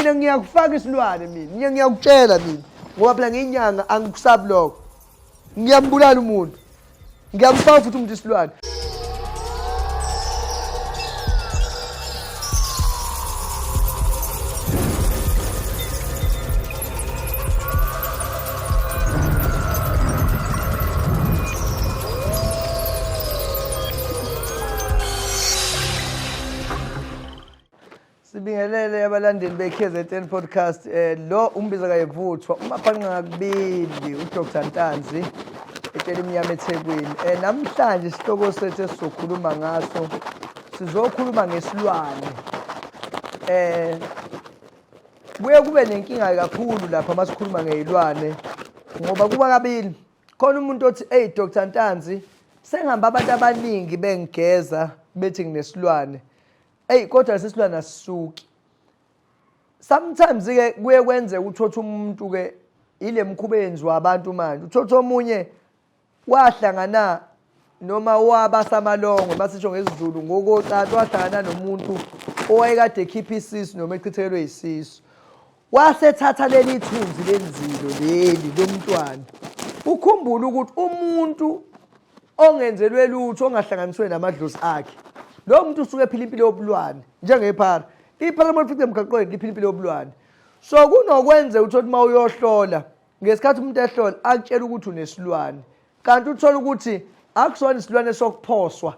Mina ngiyakufaka isilwane mina, mina ngiyakutshela mina ngoba phela ngiyinyanga angikusabi lokho. Ngiyambulala umuntu. Ngiyamfaka futhi umuntu isilwane. Sibingelele abalandeli be-KZN Podcast. Lo umbiza kayevuthwa umaphanqa kubili uDr Ntanzi etshela imnyama eThekwini. Namhlanje isihloko sethu esizokhuluma ngaso sizokhuluma ngesilwane. Kuye kube nenkinga kakhulu lapha masikhuluma ngezilwane ngoba kuba kabili. Khona umuntu othi hey Dr Ntanzi sengihamba abantu abaningi bengigeza bethi nginesilwane. Ey kodwa lesi silwane asisuki. Sometimes ke kuye kwenzeka uthotha umuntu ke ile mkhuba eyenziwa abantu manje. Uthotha omunye wahlangana noma waba samalongwe basisho ngesiZulu ngokocansi wahlangana nomuntu owayekade ekhipha isisu noma echithekelwe isisu. Wasethatha leli thunzi lenzilo leli lomntwana. Ukhumbule ukuthi umuntu ongenzelwe lutho ongahlanganiswe namadlozi akhe lo muntu usuke ephila impilo yobulwane njengephara. Iphara uma lifice emgaqweni liphila impilo yobulwane. So kunokwenzeka uthole uma uyohlola ngesikhathi umuntu ehlola akutshela ukuthi unesilwane kanti uthola ukuthi akusona isilwane sokuphoswa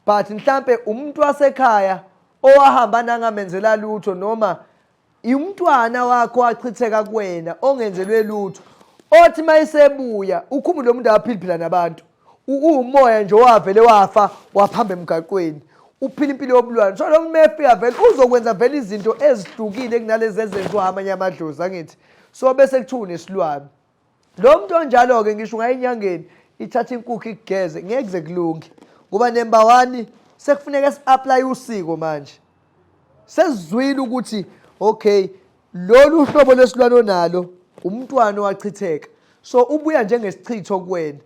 but mhlambe umuntu wasekhaya owahamba nangamenzela lutho noma Umntwana wakho wachitheka kuwena ongenzelwe lutho. Othi mayisebuya ukhumule umuntu aphiliphila nabantu. Uwumoya nje owavele wafa waphamba emgaqweni. Uphila impilo yobulwane. So lo muntu mefika vele uzokwenza vele izinto ezihlukile kunalezi ezenziwa amanye amadlozi angithi. So bese kuthiwa unesilwane. Lo muntu onjalo-ke ngisho ungaya enyangeni ithatha inkukhu ikugeze ngeke kuze kulunge ngoba number 1 sekufuneka si-apply usiko manje. Sesizwile ukuthi okay lolu hlobo lwesilwane onalo umntwana owachitheka so ubuya njengesichitho kuwena.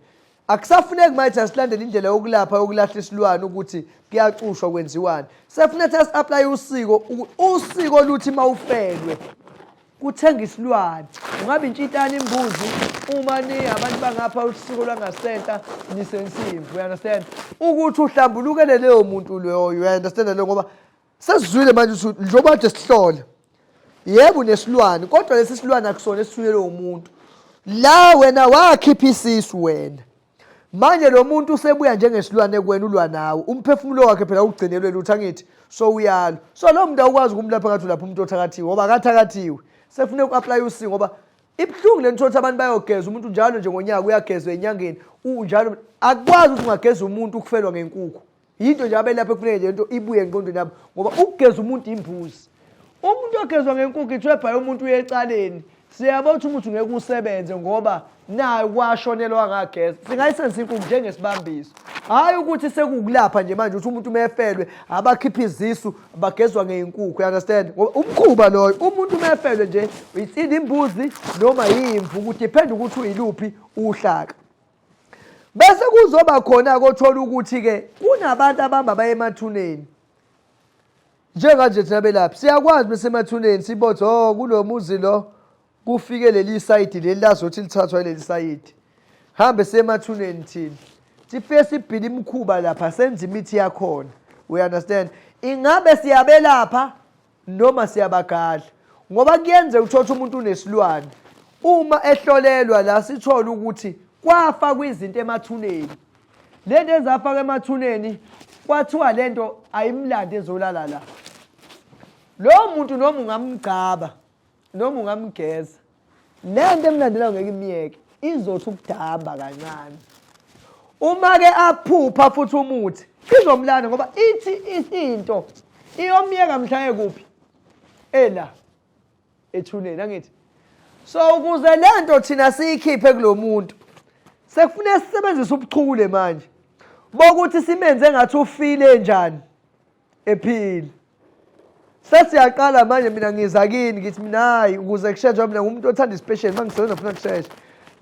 Akusafuneki manje asilandele indlela yokulapha yokulahla isilwane ukuthi kuyacushwa kwenziwani. Sekufuneka si-apply usiko usiko luthi mawufelwe kuthenga isilwane ungabe intshitana imbuzi uma ni abantu bangapha usiko lwangasenta nisensimvu you understand ukuthi uhlambulukele leyo muntu loyo you understand leyo ngoba sesizwile manje ukuthi njengoba kade sihlola yebo unesilwane kodwa lesi silwane akusona esithunyelwe umuntu la wena wakhipha isisu wena manje lo muntu usebuya njengesilwane kuwena ulwa nawe umphefumulo wakhe phela ugcinelwe lutho angithi so uyalo so lo muntu awukwazi ukumlapha ngathi ulapha umuntu othakathiwe ngoba akathakathiwe sekufuneka uku-aplaye usingo ngoba ibuhlungu le nto abantu bayogeza umuntu njalo nje ngonyaka uyagezwa enyangeni unjalo akukwazi ukuthi ungageza umuntu ukufelwa ngenkukhu Yinto nje abelapha ekufuneka nje into ibuye engqondweni yabo ngoba ukugeza umuntu imbuzi. Umuntu ogezwa ngenkukhu ithiwe bhaye umuntu uye ecaleni. Siyabona ukuthi umuthi ngeke usebenze ngoba naye kwashonelwa wangageza. Singayisebenzisa inkukhu njengesibambiso. Hhayi ukuthi sekukulapha nje manje ukuthi umuntu uma efelwe abakhipha izisu bagezwa ngeyinkukhu, you understand? Ngoba umkhuba loyo, umuntu uma efelwe nje it's either imbuzi noma yimvu, kudepend ukuthi uyiluphi uhlaka. Bese kuzoba khona kothola ukuthi ke kunabantu abamba baye emathuneni. Njenganje thina belaphi siyakwazi bese emathuneni sibothe oh kulomuzi lo kufike leli side leli lazothi lithathwa leli side. Hambe semathuneni thina. Sifike sibhile imikhuba lapha senze imithi yakhona. We understand? Ingabe siyabelapha noma siyabagadla ngoba kuyenzeka uthotha umuntu unesilwane uma ehlolelwa la sithole ukuthi kwafakwa izinto emathuneni le nto ezafakwa emathuneni kwathiwa le nto ayimlandi ezolala la lowo muntu noma ungamgcaba noma ungamgeza le nto emlandelayo ngeke imiyeke izothi ukudamba kancane uma ke aphupha futhi umuthi izomlanda ngoba ithi into iyomyeka mhla ekuphi ela ethuneni angithi so ukuze lento thina siyikhiphe kulomuntu sekufuneka sisebenzise ubuchule manje bokuthi simenze ngathi ufile njani ephila sesiyaqala manje mina ngiza kini ngithi mina hayi ukuze kusheshe mina ngumuntu othanda ispecial uma ngisebenza ngifuna kusheshe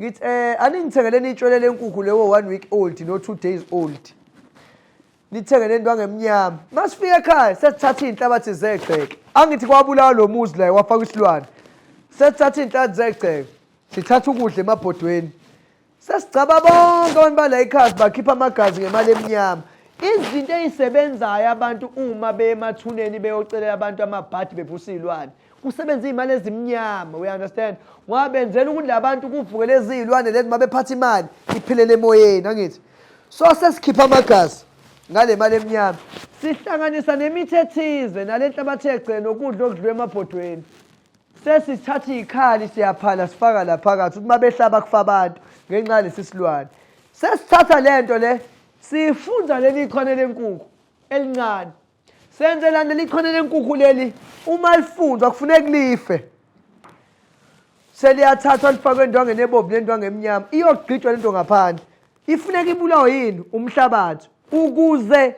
ngithi eh aningithengeleni itshwele lenkukhu lewo 1 week old no 2 days old. Nithenge nendwangu emnyama. Masifika ekhaya sesithatha iy'nhlabathi zegceke. Angithi kwabulawa lo muzi la wafaka isilwane. Sesithatha iy'nhlabathi zegceke. Sithatha ukudla emabhodweni. Sesigcaba bonke abantu bala ekhaya bakhipha amagazi ngemali emnyama. Izinto ezisebenzayo abantu uma beye emathuneni beyocelela abantu amabhadi bevusa iy'lwane. Kusebenza iy'mali ezimnyama, we understand? Ngoba benzela ukuthi labantu kuvuke lezi iy'lwane lezi uma bephatha imali iphelele emoyeni, angithi? So sesikhipha amagazi ngale mali emnyama. Sihlanganisa nemithi ethize nale nhlabathi egcene nokudla okudliwe emabhodweni. Sesithatha iy'khali siyaphala sifaka la phakathi ukuthi uma behlaba kufa abantu ngenxa yalesi silwane. Sesithatha le nto le sifunza leli chwane lenkukhu elincane. Senzelani leli chwane lenkukhu leli uma lifunzwa kufuneka life. Seliyathathwa lifakwe endwangeni ebomvu nendwangu emnyama iyogqitshwa lento ngaphandle. Ifuneka ibulawe yini umhlabathi ukuze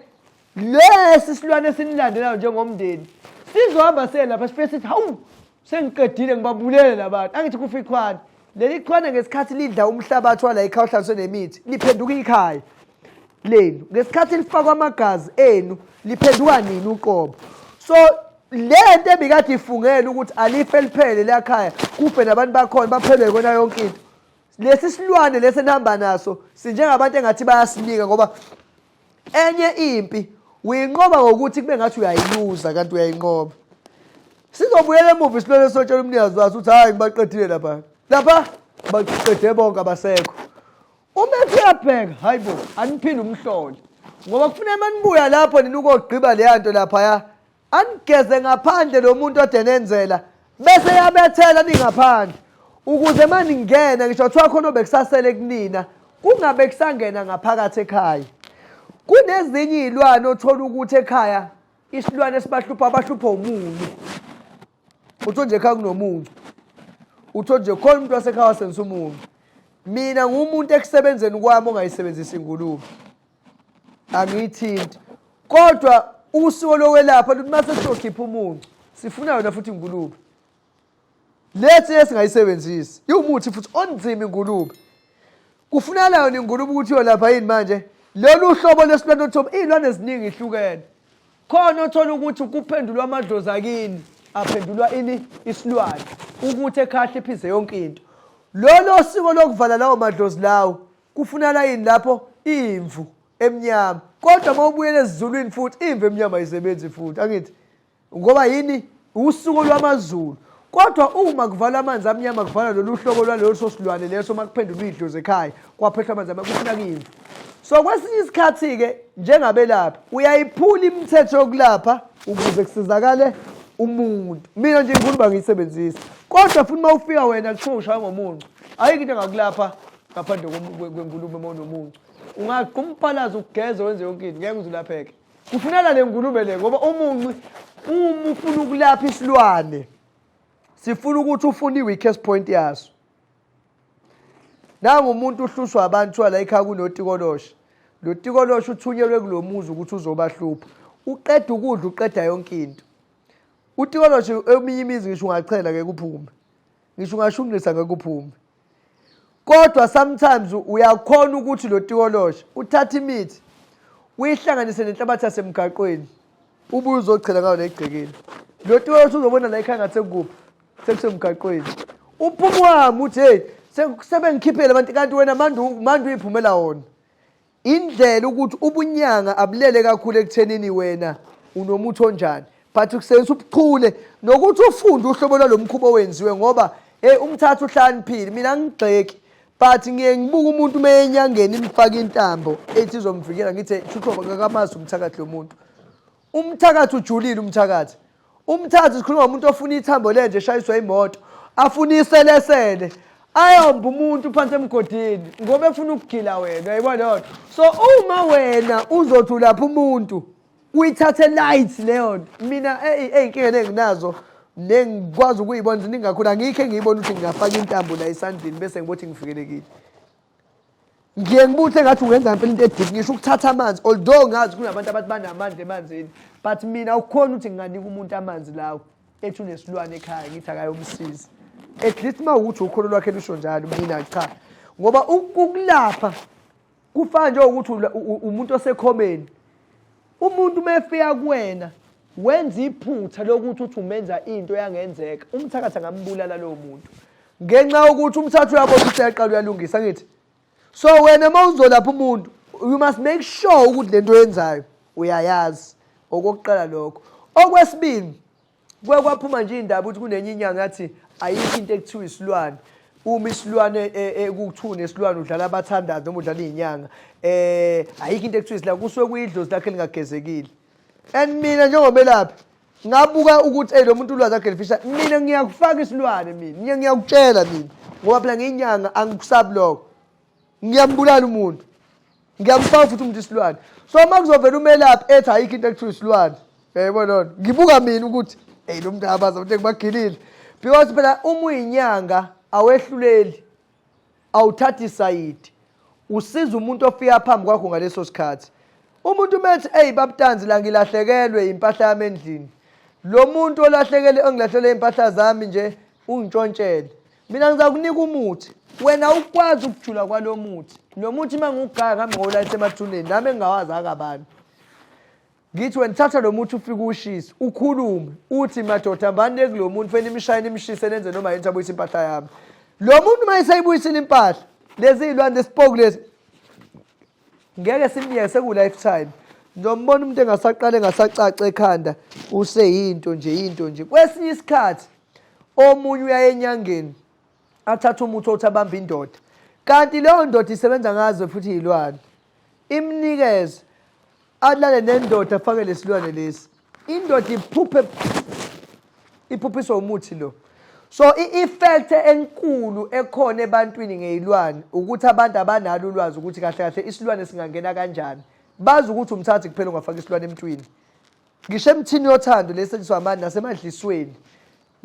lesi silwane esinilandelayo njengomndeni sizohamba siye lapha sifike sithi hawu sengiqedile ngibabulele labantu angithi kufa ichwane leli chwane ngesikhathi lidla umhlabathi wala ekhaya ohlanganiswe nemithi liphenduka ikhaya lenu ngesikhathi lifakwa amagazi enu liphenduka nini uqobo so le nto ebikade ifungele ukuthi alife liphele lakhaya kufe nabantu bakhona baphelwe kona yonke into lesi silwane lesi enihamba naso sinjengabantu engathi bayasinika ngoba Enye impi uyinqoba ngokuthi kube ngathi uyayiluza kanti uyayinqoba. Sizobuyela emuva isilwane sotshela umnikazi waso ukuthi hayi ngibaqedile lapha. Lapha baqede bonke abasekho. Uma ethi uyabheka hayi bo aniphinde umhlole. Ngoba kufuneka manibuya lapho nina ukogqiba leya nto laphaya Anigeze ngaphandle lo muntu ode nenzela bese yabethela ningaphandle ukuze maningena ngisho kuthiwa khona obekusasele kunina kungabe kusangena ngaphakathi ekhaya. Kunezinye iy'lwane othola ukuthi ekhaya isilwane esibahlupha abahlupha umunyu. Uthole nje ekhaya kunomuncu. Uthole nje khona umuntu wasekhaya wasebenzisa umuncu. Mina ngumuntu ekusebenzeni kwami ongayisebenzisi ingulube. Angiyithinti. Kodwa usiko lokwelapha luthi mase sizokhipha umuncu sifuna yona futhi ingulube. Lethi esingayisebenzisi iwumuthi futhi onzima ingulube. Kufuneka yona ingulube ukuthi iyolapha yini manje? Lolu hlobo lesilwane othoba iy'lwane eziningi ihlukene. Khona othola ukuthi kuphendulwa amadlozi akini aphendulwa ini isilwane ukuthi ekhaya hliphize yonke into. Lolo siko lokuvala lawo madlozi lawo Kufunala yini lapho imvu emnyama. Kodwa uma ubuyela esiZulwini futhi imvu emnyama ayisebenzi futhi angithi ngoba yini usuku lwamaZulu. Kodwa uma kuvalwa amanzi amnyama kuvalwa lolu hlobo lwaleso silwane leso uma kuphendulwa idlozi ekhaya kwaphehlwa amanzi amnyama kufuneka imvu. So kwesinye isikhathi-ke njengabelaphi uyayiphula imithetho yokulapha ukuze kusizakale umuntu. Mina nje ngifuna uba ngiyisebenzise. Kodwa futhi uma ufika wena kuthiwa ushaywa ngomuncu ayikho into engakulapha ngaphandle kwengulube uma unomuncu ungagquma uphalaze ugeze wenze yonke into ngeke uze ulapheke kufuneka le ngulube le ngoba umunci uma ufuna ukulapha isilwane sifuna ukuthi ufune i-weakest point yaso nangu umuntu uhlushwa abantu kuthiwa la ekhaya kunotikoloshe lo tikoloshe uthunyelwe kulo muzi ukuthi uzobahlupha uqeda ukudla uqeda yonke into utikoloshe eminye imizi ngisho ungachela ngeke uphume ngisho ungashunqisa ngeke uphume Kodwa sometimes uyakhona ukuthi lo tikoloshe uthathe imithi uyihlanganise nenhlabathi yasemgaqweni ubuye uzochela ngayo legcekeni. Lo tikoloshe uzobona la ekhaya ngathi sekukuphi sekusemgaqweni. Uphuma wami uthi hey sebengikhiphele abantu kanti wena manje manje uyiphumela wona. Indlela ukuthi ubunyanga abulele kakhulu ekuthenini wena unomuthi onjani but kusebenzisa ubuchule nokuthi ufunde uhlobo lwalo mkhuba owenziwe ngoba hey umthatha uhlakaniphile mina angigxeki but ngiye ngibuka umuntu uma enyangeni imfaka intambo ethi izomvikela ngithi shutho kakamazi umthakathi lo muntu umthakathi ujulile umthakathi Umthathu sikhuluma ngomuntu ofuna ithambo lenje eshayiswa imoto, afuna iselesele, ayomba umuntu phansi emgodini ngoba efuna ukugila wena, uyayibona leyo nto. So uma wena uzothi ulapha umuntu uyithathe light leyo nto, mina ey'nkingeni enginazo nengikwazi ukuyibona ziningi kakhulu, angikho engiyibona ukuthi ngingafaka intambo la esandleni bese ngibothi ngivikelekile. Ngiye ngibuthe ngathi ungenza ngempela into edip ngisho ukuthatha amanzi although ngazi kunabantu abathi banamandla emanzini but mina ukhona ukuthi nginganika umuntu amanzi lawo ethi unesilwane ekhaya ngithi akayomsiza at least uma ukuthi ukholo lwakhe lusho njalo mina cha ngoba ukulapha kufana njengokuthi umuntu osekhomeni. Umuntu uma efika kuwena wenza iphutha lokuthi uthi umenza into yangenzeka, umthakathi angambulala lowo muntu ngenxa yokuthi umthatha uyabona ukuthi uyaqala uyalungisa ngithi. So wena uma uzolapha umuntu you must make sure ukuthi lento oyenzayo uyayazi. Okokuqala lokho. Okwesibili, kuke kwaphuma nje indaba ukuthi kunenye inyanga yathi ayikho into ekuthiwa isilwane. Uma isilwane e, e, kuthiwa unesilwane udlala abathandazi noma udlala iy'nyanga ayikho into ekuthiwa isilwane, kusuke kuyidlozi lakhe elingagezekile. And mina njengomelaphi ngabuka ukuthi ey lo muntu ulwazi akhe lifisha, mina ngiyakufaka isilwane, mina ngiyakutshela mina, ngoba phela ngiyinyanga angikusabi lokho. Ngiyambulala umuntu, ngiyamfaka futhi umuntu isilwane. So uma kuzovela umelaphi ethi ayikho into ekuthiwa isilwane, yayibona lona, ngibuka mina ukuthi eyi lo muntu abazi abantu engibagilile, because phela uma uyinyanga awehluleli, awuthathi isayidi, usiza umuntu ofika phambi kwakho ngaleso sikhathi. Umuntu uma ethi eyi babutanzi la ngilahlekelwe impahla yami endlini, lo muntu olahlekele ongilahlele impahla zami nje ungitshontshele, mina ngizakunika umuthi, wena ukwazi ukujula kwalo muthi. Lo muthi uma ngiwugaya ngihambe ngowulayisa emathuneni nami engingawazi akabani. Ngithi wena thatha lo muthi ufike uwushise, ukhulume uthi madoda hambani kulo muntu fene imishayini imshise nenze noma yini abuyise impahla yami. Lo muntu uma eseyibuyisile impahla, lezi zilwane lesipoku lesi ngeke simyeke seku-lifetime. Ngizombona umuntu engasaqala engasacaca ekhanda, useyinto nje into nje. Kwesinye isikhathi omunye uyaye enyangeni athathe umuthi othi abambe indoda, kanti leyo ndoda isebenza ngazo futhi iy'lwane, imnikeze alale nendoda afake lesilwane lesi, indoda iphuphe iphuphiswa umuthi lo. So i-effect enkulu ekhona ebantwini ngeyilwane ukuthi abantu abanalo ulwazi ukuthi kahle kahle isilwane singangena kanjani. Bazi ukuthi umthathi kuphela ungafaka isilwane emntwini, ngisho emthini yothando lesetshenziswa amani nasemadlisweni.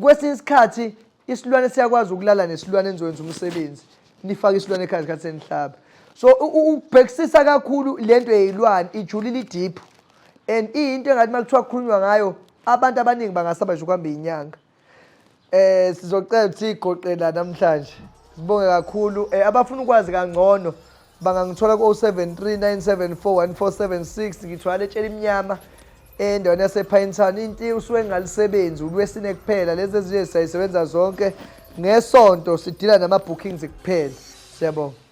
Kwesinye isikhathi isilwane siyakwazi ukulala nesilwane enizokwenza umsebenzi, nifake isilwane ekhaya isikhathi senihlaba. So ukubhekisisa kakhulu lento yeyilwane ijulile, i-deep, and iyinto engathi uma kuthiwa kukhulunywa ngayo abantu abaningi bangasaba nje ukuhamba inyanga. Sizocela ukuthi sigoqe la namhlanje. Sibonge kakhulu. Abafuna ukwazi kangcono bangangithola ku-073 974 1476. Ngithwala etshela imnyama endaweni yasePinetown. Into usuke engalisebenzi ulwesine kuphela, lezi ezinye siyayisebenza zonke ngesonto, sidila nama-bookings kuphela. Siyabonga.